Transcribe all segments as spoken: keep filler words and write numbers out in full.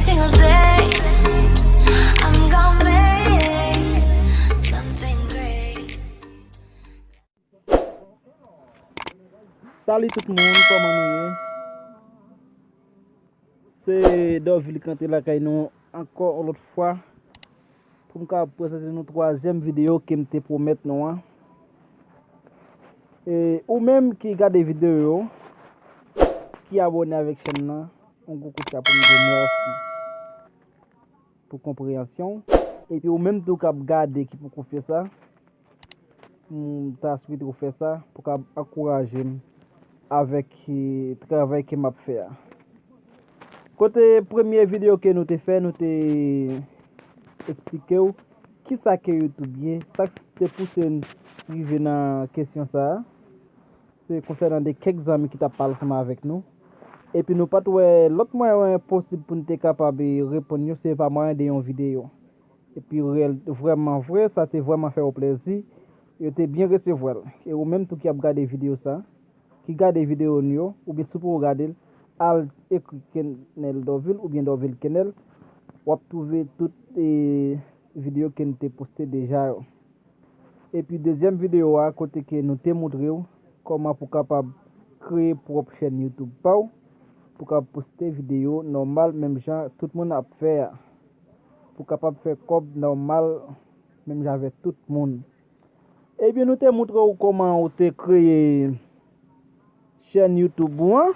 Single day, I'm gonna make something great. Salut tout moun, kòman nou ye? Se Dorvil ki rantre lakay nou ankò yon lòt fwa pou m ka prezante nou twazyèm videyo ke m te pwomèt nou an. E ou menm ki gade videyo yo, ki abòne avèk chèn nan, yon gwo kout chapo m di w mèsi pou konpreyansyon w. Epi ou menm tou k ap gade ki poko fè sa, m ta swete w fè sa pou ka ankouraje m avèk eh, travay ke m ap fè a. Kote premye videyo ke nou te fè, nou te esplike w kisa ke YouTube ye, sa k te pouse n rive nan kesyon sa a. Se konsènan de kèk zanmi ki t ap pale ansanm avèk nou. Epi nou pa t wè lòt mwayen posib pou n te kapab eh, reponn yo, se pa mwayen de yon videyo. Epi reyèl, vrèman vre, sa te vrèman fè yo plezi. Yo te byen resevwa l. E ou menm tou ki ap gade videyo sa, ki gade videyo n yo, oubyen si w poko gade l, al ekri Kenel Dorvil oubyen Dorvil Kenel, w ap twouve tout eh, videyo ke n te poste deja yo. Epi dezyèm videyo a kote ke nou te moutre w kòman pou kapab kreye pwòp chèn YouTube pa w, pou kapab poste videyo nòmal menm jan tout moun ap fè a, pou kapab fè kòb nòmal menm jan avèk tout moun. Ebyen nou te moutre w kòman ou te kreye chèn YouTube ou an,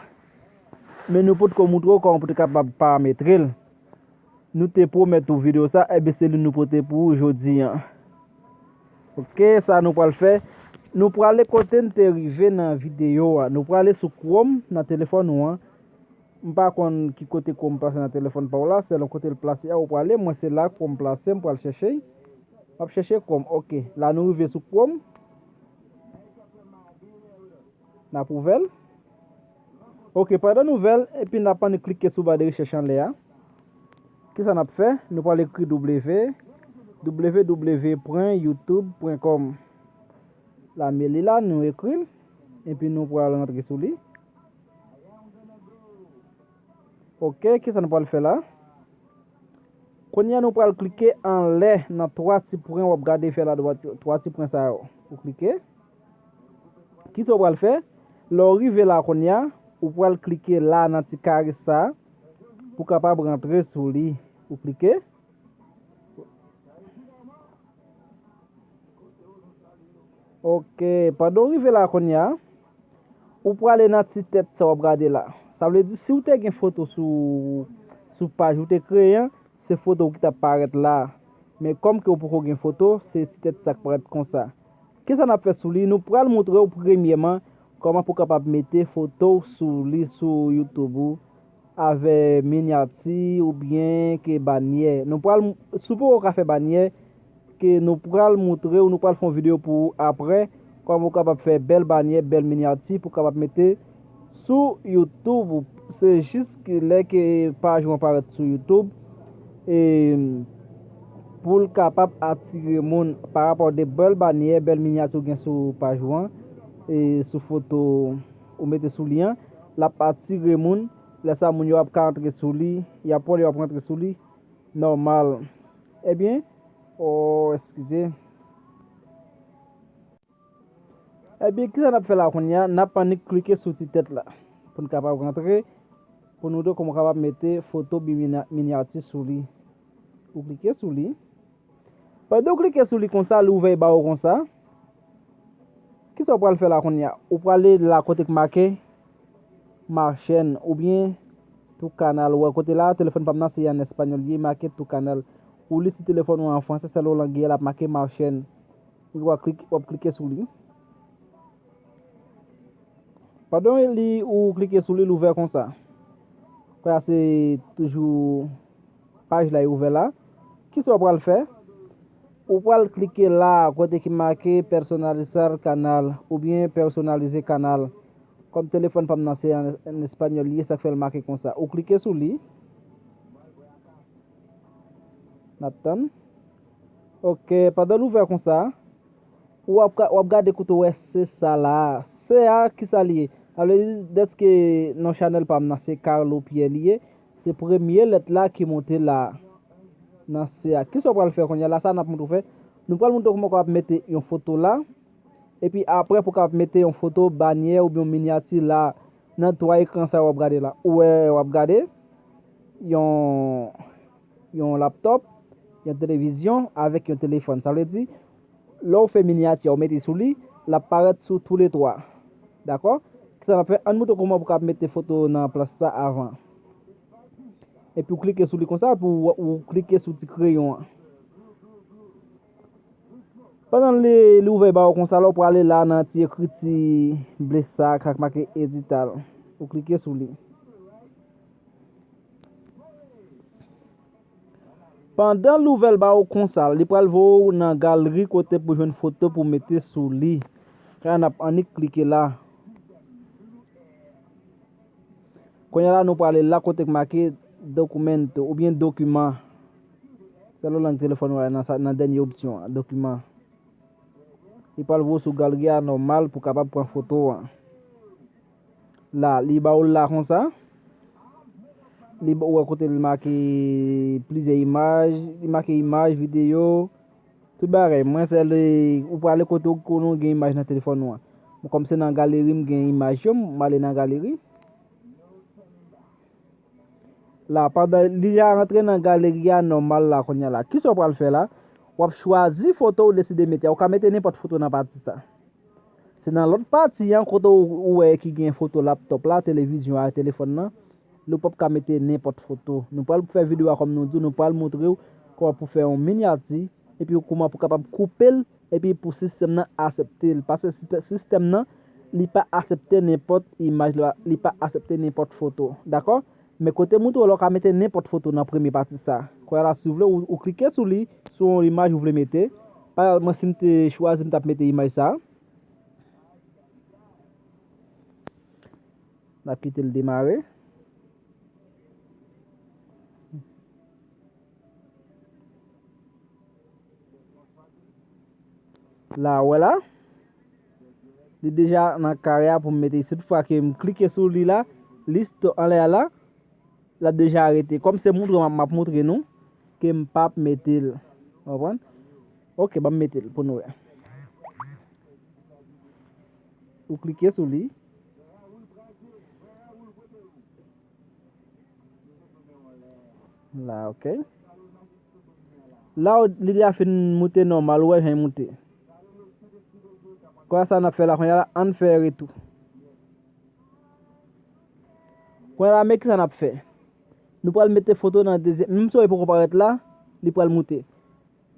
men nou potko moutre w kòman pou te kapab parametre l. Nou te pwomèt ou videyo sa, ebyen se li nou pote pou ou jodi an. Ok, sa nou pral fè, nou prale kote n te rive nan videyo a. Nou prale sou Chrome nan telefòn ou an. M pa konn ki kote Chrome pase nan telefòn pa w la, selon kote l plase a ou prale. Mwen se la Chrome plase, m pral chèche. M ap chèche Chrome. Ok, la nou rive sou Chrome. N ap ouvè l. Ok, pandan n ouvè l, epi n ap annik klike sou ba de rechèch anlè a. Kisa n ap fè? Nou pral ekri W, W W W pwen youtube pwen com. La, men li la, nou ekri l, epi nou pral rantre sou li. Ok, kisa nou pral fè la? Kounye a nou pral klike anlè nan twa ti pwen w ap gade fè ladwat yo. Twa ti pwen sa yo. Ou klike. Kisa w pral fè? Lè w rive la kounye a, ou pral klike la nan ti kare sa pou kapab rantre sou li. Ou klike. Ok, pandan w rive la kounye a, ou prale nan ti tèt sa w ap gade la. Sa vle di si w te gen foto sou sou paj ou te kreye an, se foto w ki t ap parèt la. Men kòm ke w poko gen foto, se ti tèt sa k parèt konsa. Kisa n ap fè sou li? Nou pral moutre w premyèman kòman pou w kapab mete foto w sou li sou YouTube ou avè minyati oubyen ke banyè. Nou pral, si w poko ka fè banyè, ke nou pral moutre w, nou pral fè yon videyo pou ou aprè, kòman ou kapab fè bèl banyè, bèl minyati pou w kapab mete sou YouTube ou. Se jis ke lè ke paj ou an parèt sou YouTube, e pou l kapab atire moun pa rapò de bèl banyè, bèl minyati ou gen sou paj ou an, e sou foto ou mete sou li an, l ap atire moun. Lè sa moun yo ap ka antre sou li, y ap wè l, yo ap rantre sou li nòmal. Ebyen, oh, eskize. Ebyen, kisa n ap fè la kounye a? N ap annik klike sou ti tèt la pou n kapab rantre, pou nou wè kòman w kapab mete foto oubyen minya- minyati sou li. Ou klike sou li. Pandan w klike sou li konsa, li ouvè ba ou konsa. Kisa w pral fè la kounye a? Ou prale la kote k make ma chaîne oubyen tu canal. Ou wè kote la, telefòn pa m nan se an espanyòl li ye, make tu canal. Ou li si telefòn ou an fransè, sèlon lang li ye, l ap make ma chaîne. Ou w ap klike, w ap klike sou li. Pandan li ou klike sou li, l ouvè konsa. Kounye a se toujou paj la e ouvè la. Kisa w pral fè? Ou pral klike la kote ki make personalizar canal oubyen personnaliser canal. Kòm telefòn pa m nan se an, an espanyòl li ye, sa k fè l make konsa. Ou klike sou li. N ap tann. Ok, pandan l ouvè konsa, w ap ka, w ap gade kote w wè se sa la. Se a, kisa li ye? Sa vle di, dèske non chanèl pa m nan se Carlo Pierre li ye. Se premye lèt la ki monte la a, nan C a. Kisa w pral fè kounye a la? Sa n ap montre w fè. Nou pral montre w kòman w kapab mete yon foto la. Epi apre, pou w kapab mete yon foto, banyè oubyen yon minyati la, nan twa ekran sa yo w ap gade la. Ou wè, w ap gade yon, yon laptòp, yon televizyon avèk yon telefòn. Sa vle di, lè w fè minyati a, w mete sou li, l ap parèt sou toulètwa. Dakò? Kisa n ap fè? Ann montre w kòman pou w kapab mete foto nan plas sa avan. Epi w klike sou li konsa, epi w, ou klike sou ti kreyon an. Pandan li, li ouvè ba w konsa la, w prale la nan ti ekriti ble sa k make edital. Ou klike sou li. Pandan l ouvè l ba w konsa, li pral voye w nan galri kote pou jwenn foto pou mete sou li. Kay n ap annik klike la. Kounye a la, nou prale la kote k make documento oubyen dokiman. Selon lang telefòn ou a, nan sa, nan dènye opsyon an, dokiman. Li pral voye w sou galri a nòmal pou w kapab pran foto an. La, li ba w l la konsa. Li ba, ou wè kote l make plizyè imaj, li make imaj, videyo, tout bagay. Mwen, sèl, ou prale kote w konnen w gen imaj nan telefòn ou an. Mwen, kòm se nan galeri m gen imaj yo, m ale nan galeri. La, pandan li ja rantre nan galeri a nòmal la kounye a la. Kisa w pral fè la? W ap chwazi foto ou deside mete a. Ou ka mete nenpòt foto nan pati sa. Se nan lòt pati an kote ou, ou wè ki gen foto laptòp la, televizyon a, telefòn nan. Nou p ap ka mete nenpòt foto. Nou pral fè videyo a kòm nou di w, nou pral montre w kòman pou fè yon minyati, epi kòman pou kapab koupe l, epi pou sistèm nan aksepte l. Paske sistè-, sistèm nan, li pa aksepte nenpòt imaj, li pa, li pa aksepte nenpòt foto. Dakò? Men kote m montre w la, w ka mete nenpòt foto nan premye pati sa. Kounye a la, si w vle, ou, ou klike sou li, sou yon imaj ou vle mete. Pa egzanp, mwen, si m te chwazi, m t ap mete imaj sa. N ap kite l demare. La, ou wè la? Li deja nan kare a pou m mete. Si toutfwa ke m klike sou li la, list anlè a la, l ap deja rete. Kòm se montre m ap, m ap montre nou ke m p ap mete l. Ou konprann? Ok, ban m mete l pou nou wè. Ou klike sou li. La, ok. La, li deja fin moute nòmal, ou wè jan l moute. Kounye a sa n ap fè la, kounye a la, ann fè retou. Kounye a la, men kisa n ap fè. Nou pral mete foto nan dezyèm, menm si w poko parèt la, li pral moute.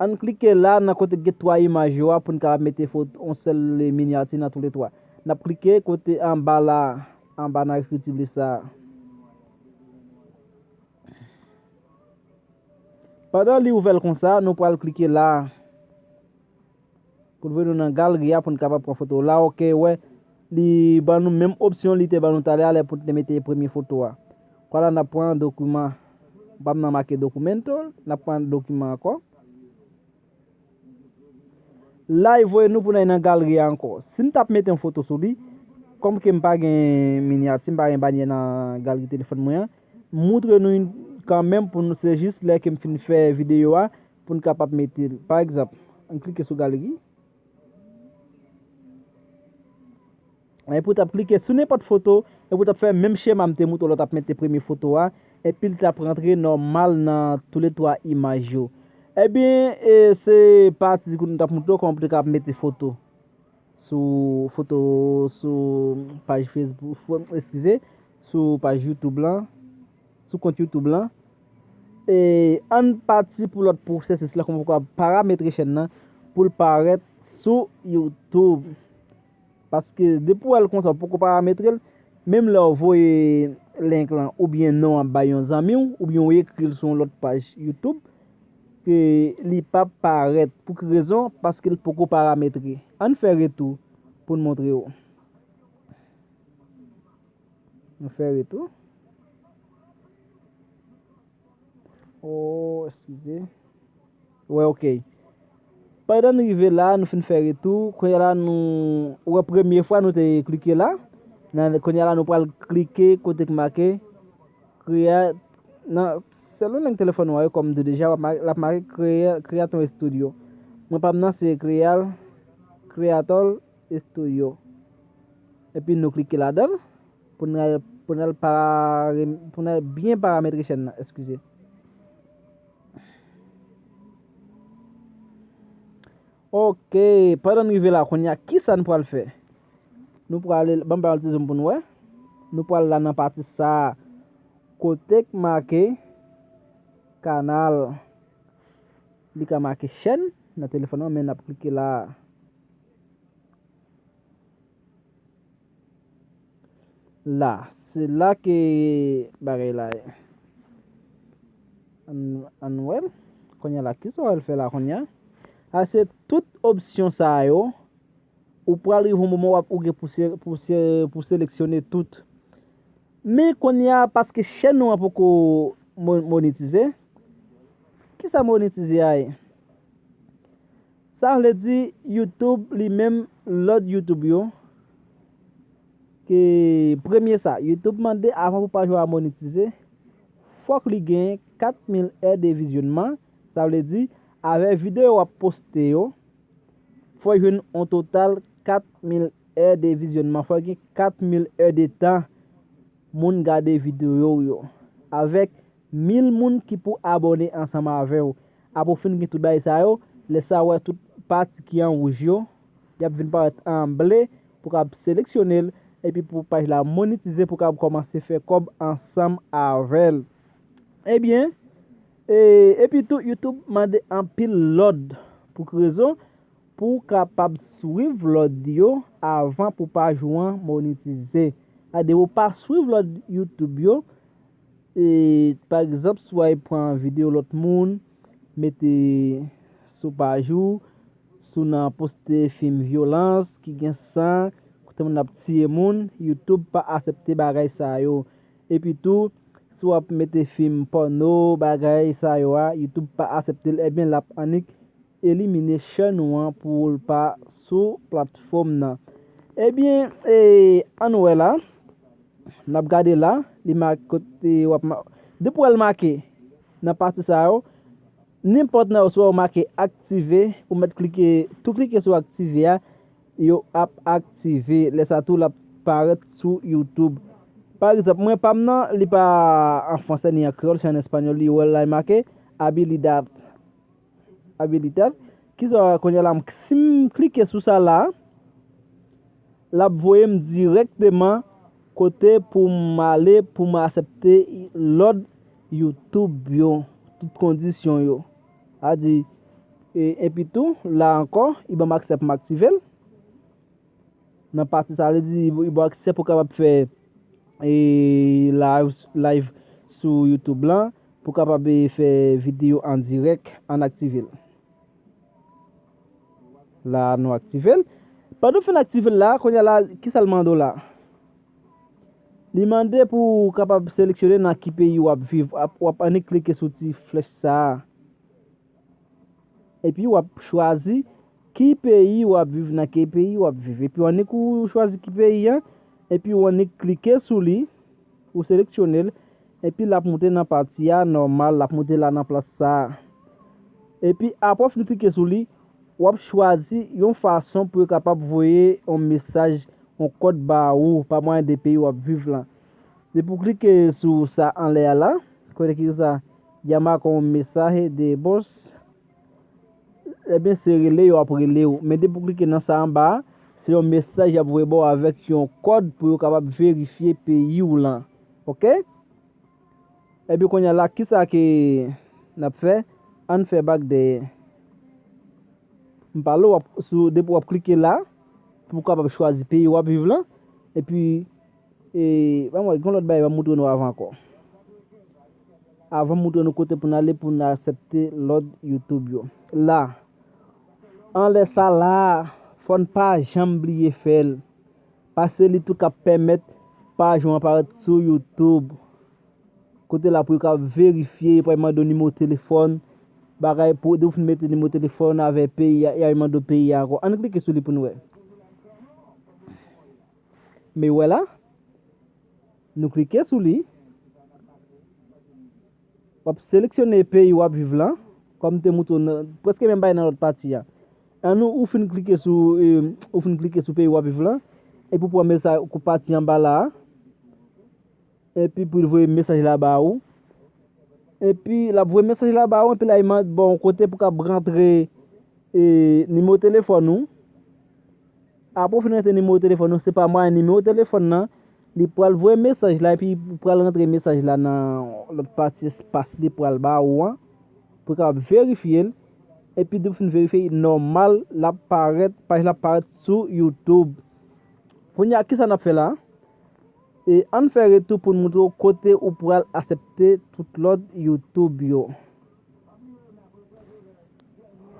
Ann klike la nan kote k gen twa imaj yo a pou n kapab mete foto, yon sèl minyati nan toulètwa. N ap klike kote anba la, anba nan ekriti ble sa a. Pandan li ouvè l konsa, nou pral klike la a. Pou l voye nou nan galeri a pou n kapab pran foto. La, ok, wè, li ban nou menm opsyon li te ban nou talè a lè pou n te mete premye foto a. Kounye a la, n ap pran dokiman. Ban m nan make dokumento, n ap pran dokiman ankò. La, li voye nou pou n al nan galeri a ankò. Si m t ap mete yon foto sou li, kòm ke m pa gen minyati, m pa gen banyè nan galeri telefòn mwen an, m montre nou youn kanmenm pou nou, se jis lè ke m fin fè videyo a, pou n kapab mete l. Pa egzanp, ann klike sou galeri. Epi w t ap klike sou nenpòt foto, epi w t ap fè menm chema m te montre w la, w t ap mete premye foto a, epi l t ap rantre nòmal nan toulètwa imaj yo. Ebyen, e, se pati kote m t ap montre w kòman pou w te kapab mete foto. Sou foto, sou paj Facebook, fo-, eskize, sou paj YouTube lan, sou kont YouTube lan. E ann pati pou lòt pwosesis la, kòman pou w ka parametre chèn nan pou l parèt sou YouTube. Paske depi w wè l konsa, w poko parametre l, menm lè w voye link lan oubyen non an bay yon zanmi w, oubyen w ekri l sou yon lòt paj YouTube, ke li p ap parèt. Pou ki rezon? Paske l poko parametre. Ann fè retou pou n montre w. Nou fè retou. Oh, eskize. Wè, ok. Pandan n rive la, nou fin fè retou. Kounye a la, nou, ou wè premye fwa nou te klike la. Nan, kounye a la, nou pral klike kote k make Create nan sèl yon nèg telefòn ou a, kòm m di w deja, w ap ma- l ap make Crea- Creator Studio. Mwen pa m nan se Creal- Creator Studio. Epi nou klike ladan l pou n al, pou n al para- pou n al byen parametre chèn nan, eskize. Ok, pandan n rive la kounye a, kisa n pral fè? Nou pral, ban m ba yon ti zoom pou n wè. Nou pral la nan pati sa a, kote k make kanal. Li ka make chèn nan telefòn nan, men n ap klike la. La, se la ke bagay la ye. Ann, ann wè l. Kounye a la, kisa w al fè la kounye a? A se tout opsyon sa yo, ou pral rive yon moman w ap, ou gen pou se- pou se- pou seleksyone tout. Men kounye a, paske chèn nou an poko mo- monetize, kisa monetize a ye? Sa vle di YouTube li menm, lòt YouTube yo, ke premye sa, YouTube mande avan pou paj ou a monetize, fòk li gen kat mil è de vizyonman. Sa vle di, avè videyo w ap poste yo, fò jwenn yon total kat mil è de vizyonman. Fò gen kat mil è de tan moun gade videyo w yo. Avèk mil moun ki pou abòne ansanm avè w. Apre w fin gen tout bagay sa yo, lè sa w wè tout pati ki an wouj yo, y ap vin parèt an ble pou w kab seleksyone l, epi pou paj la monetize, pou w kab kòmanse fè kòb ansanm avè l. Ebyen, e, epi tou, YouTube mande anpil lòd. Pou ki rezon? Pou w kapab swiv lòd yo avan pou paj ou an monetize. Sa vle di, ou pa swiv lòd YouTube yo, e, pa egzanp, si w al pran videyo lòt moun, mete sou paj ou, si w nan poste fim vyolans ki gen san, kote moun ap tiye moun, YouTube pa aksepte bagay sa yo. Epi tou, si w ap mete fim pòno, bagay sa yo a, YouTube pa aksepte l, ebyen, l ap annik elimine chèn ou an pou l pa sou platfòm nan. Ebyen, e, ann wè la. N ap gade la, li make kote w ap ma- depi w wè l make nan pati sa yo, nenpòt nan yo, swa w make aktive, ou mèt klike, tou klike sou aktive a, yo ap aktive. Lè sa tou, l ap parèt sou YouTube. Pa egzanp, mwen pa m nan, li pa an fransè ni an kreyòl, se an espanyòl, li wè l la, li make habilidad. Habilidad. Kisa kounye a la, m- si m klike sou sa la, l ap voye m dirèkteman kote pou m ale, pou m aksepte lòd YouTube yo, tout kondisyon yo. Sa di, e, epi tou, la ankò, li ban m aksè pou m aktive l. Nan pati sa, li di, li ba w aksè pou w kapab fè, e, live, live sou YouTube lan, pou w kapab, e, fè videyo an dirèk, ann aktive l. La, nou aktive l. Pandan w fin aktive l la, kounye a la, kisa l mande w la? Li mande pou w kapab seleksyone nan ki peyi w ap viv. W ap, w ap annik klike sou ti flèch sa a. Epi w ap chwazi ki peyi w ap viv, nan ki peyi w ap viv. Epi w annik ou chwazi ki peyi an, epi w annik klike sou li, ou seleksyone l, epi l ap moute nan pati a nòmal, l ap moute la nan plas sa a. Epi apre w fin klike sou li, w ap chwazi yon fason pou yo kapab voye yon mesaj, yon kòd ba ou pa mwayen de peyi w ap viv lan. Depi w klike sou sa anlè a la, kote ki sa, llama con un mensaje de voz, ebyen, se rele yo ap rele w. Men depi w klike nan sa anba a, se yon mesaj y ap voye ba w avèk yon kòd pou yo kapab verifye peyi w lan. Oke? Ebyen, kounye a la, kisa ke n ap fè? Ann fè bak dèyè. M pale w, w ap, sou, depi w ap klike la, pou w kapab chwazi peyi w ap viv lan. Epi, e, ban m wè, gen lòt bagay, ban m montre nou avan ankò. Avan m montre nou kote pou n ale, pou n aksepte lòd YouTube yo. La, anlè sa la, fò n pa janm bliye fè l. Paske li tou k ap pèmèt paj ou an parèt sou YouTube. Kote la pou yo ka verifye, yo pral mande w nimewo telefòn, bagay pou, depi w fin mete nimewo telefòn avè peyi a, y a mande w peyi a ankò. Ann klike sou li pou n wè. Men wè la, nou klike sou li. W ap seleksyone peyi w ap viv lan, kòm m te moutre w nan, prèske menm bagay nan lòt pati a. Annou, ou fin klike sou, e, ou fin klike sou peyi w ap viv lan, epi w pran mesaj, ou pati anba la a, epi pou l voye mesaj la ba ou. Epi l ap voye mesaj la ba ou, epi la, li mande ba w yon kote pou w kab rantre, e, nimewo telefòn ou. Apre w fin rantre nimewo telefòn ou, se pa mwayen nimewo telefòn nan, li pral voye mesaj la, epi ou pral rantre mesaj la nan lòt pati espas li pral ba ou an, pou w kapab verifye l, epi depi w fin verifye l nòmal, l ap parèt, paj la ap parèt sou YouTube. Kounye a, kisa n ap fè la? E ann fè retou pou n moutre w kote ou pral aksepte tout lòd YouTube yo.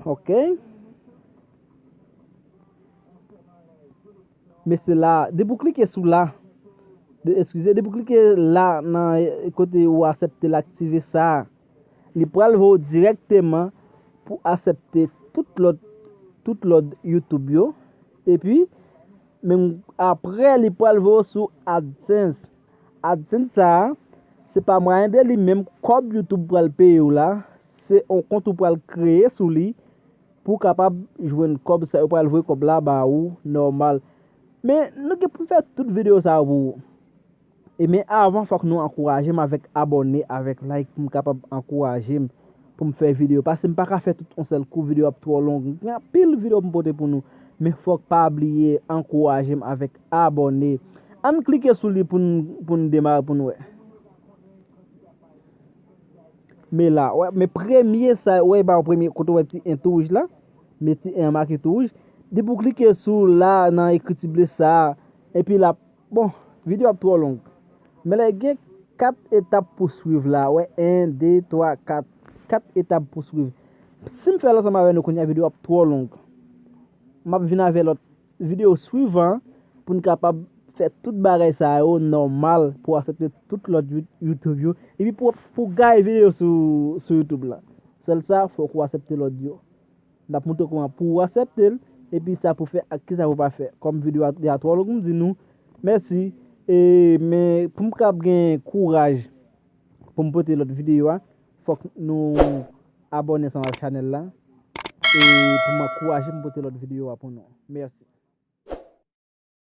Ok. Men se la, depi w klike sou la, de, eskize, depi w klike la nan, e, kote ou aksepte l, aktive sa, li pral voye w dirèkteman pou aksepte tout lòd, tout lòd YouTube yo. Epi, men apre, li pral voye w sou AdSense. AdSense sa a, se pa mwayen de li menm kòb YouTube pral peye w la, se yon kont ou pral kreye sou li pou w kapab jwenn kòb sa, yo pral voye kòb la ba ou nòmal. Men nou gen pou n fè tout videyo sa yo pou ou. E men avan, fòk nou ankouraje m avèk abòne, avèk like, pou m kapab ankouraje m pou m fè videyo. Paske m pa ka fè tout yon sèl kou, videyo ap twò long. Gen anpil videyo pou m pote pou nou. Men fòk pa bliye ankouraje m avèk abòne. Ann klike sou li pou n, pou n demare pou n wè. Men la, wè, men premye sa, wè, ba w premye, kote w wè ti en tou wouj la, men ti en an make tou wouj. Depi w klike sou la, nan ekriti ble sa, epi la, bon, videyo ap twò long. Men la, gen kat etap pou swiv la, wè, en, de, twa, kat, kat etap pou swiv. Si m fè l ansanm avè nou kounye a, videyo ap twò long. M ap vin avè lòt videyo swivan pou n kapab fè tout bagay sa yo nòmal pou w aksepte tout lòd You-, YouTube yo. Epi pou, pou w gaye videyo sou, sou YouTube la. Sèl sa, fòk ou aksepte lòd yo. N ap moutre w kòman pou w aksepte l, epi sa pou fè ak kisa pou pa fè. Kòm videyo a deja twò long, m di nou mèsi. E, men pou m kab gen kouraj pou m pote lòt videyo a, fòk nou abòne ansanm ak chanèl la. E pou m ankouraje m pote lòt videyo a pou nou. Mèsi.